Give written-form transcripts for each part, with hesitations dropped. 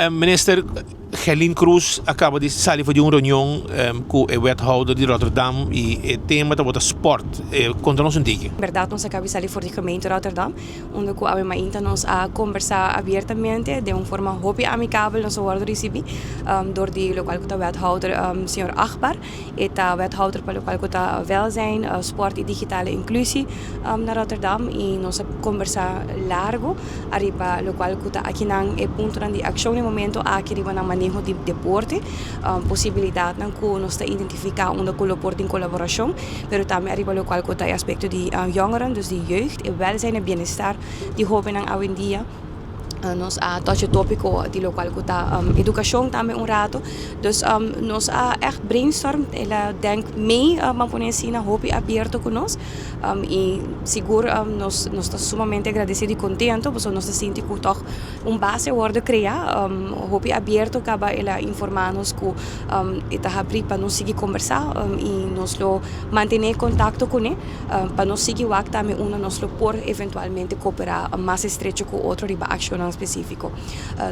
Minister Gerlien Croes a caba di sali for di un reunion cu e wethouder di Rotterdam y e tema tabata sport. Conta nos un tiki. Berdad nos a caba di sali for di gemeente Rotterdam unda cu awe mainta nos a conversa abiertamente den un forma hopi amicabel nos a wordo ricibi door di locual cu ta wethouder señor Akbar. E ta wethouder pa locual cu ta welzijn, sport y digitale inclusie na Rotterdam y nos a conversa largo ariba locual cu ta akinan e puntonan di accion na e momento aki riba nan maneho di deporte, posibilidadnan cu nos ta identifica unda cu lo por tin colaboracion, pero tambe ariba locual cu ta e aspecto di jongeren, dus di jeugd, e welzijn e bienestar di hobennan awendia. Nos a touch e topico di locual cu ta educacion tambe un rato. Dus nos a echt brainstorm, el a denk mee, ban pone asina, hopi abierto cu nos. Y sigur nos nos ta sumamente agradecido y contento pasobra nos ta sinti cu toch un base a wordo crea. Hopi abierto caba el a informa nos cu e ta habri pa nos sigui combersa y nos lo mantene contacto cune. Pa nos sigui wak tambe unda nos lo por eventualmente cooperá mas estrecho cu otro riba accionnan specifico.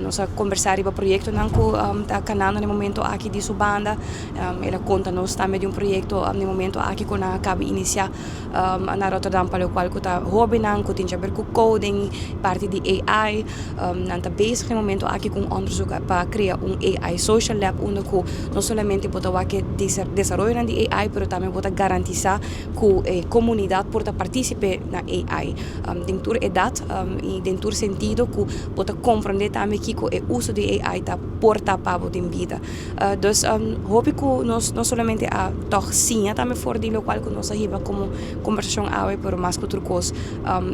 Nos a conversa riba proyectonan cu ta canando na e momento aki di su banda. El a conta nos tambe di un proyecto na e momento aki cu nan a caba inicia na Rotterdam pa locual cu ta hobennan cu tin djaber cu coding, parti di AI. Nan ta bezig na e momento aki cu un onderzoek pa crea un AI social lab unda cu no solamente bo ta wak e desaroyonan di AI pero tambe bo ta garantisa ku e komunidat por ta partísipe na AI den tur edat i den tur sentido ku bo ta komprondé tambe kiko e uso di AI ta por ta pa bo den bida. Dus hopi ku nos no solamente a tòg siña tambe for di lokual ku nos a hiba komo kombersashon awe pero mas ku tur kos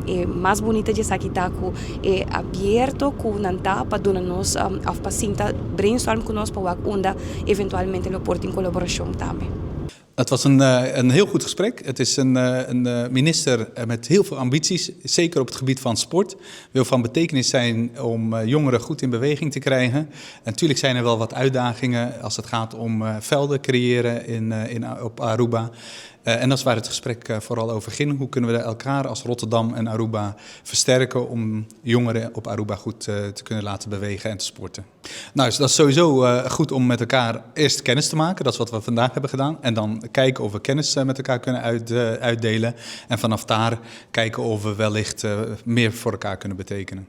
e mas bunita di esaki ta ku e abierto ku nan ta pa duna nos òf pa sinta brainstorm ku nos pa wak unda eventualmente lo por tin kolaborashon tambe. Het was een, een heel goed gesprek. Het is een, een minister met heel veel ambities, zeker op het gebied van sport. Wil van betekenis zijn om jongeren goed in beweging te krijgen. En natuurlijk zijn er wel wat uitdagingen als het gaat om velden creëren in, in, op Aruba. En dat is waar het gesprek vooral over ging. Hoe kunnen we elkaar als Rotterdam en Aruba versterken om jongeren op Aruba goed te kunnen laten bewegen en te sporten? Nou, dat is sowieso goed om met elkaar eerst kennis te maken. Dat is wat we vandaag hebben gedaan. En dan kijken of we kennis met elkaar kunnen uitdelen. En vanaf daar kijken of we wellicht meer voor elkaar kunnen betekenen.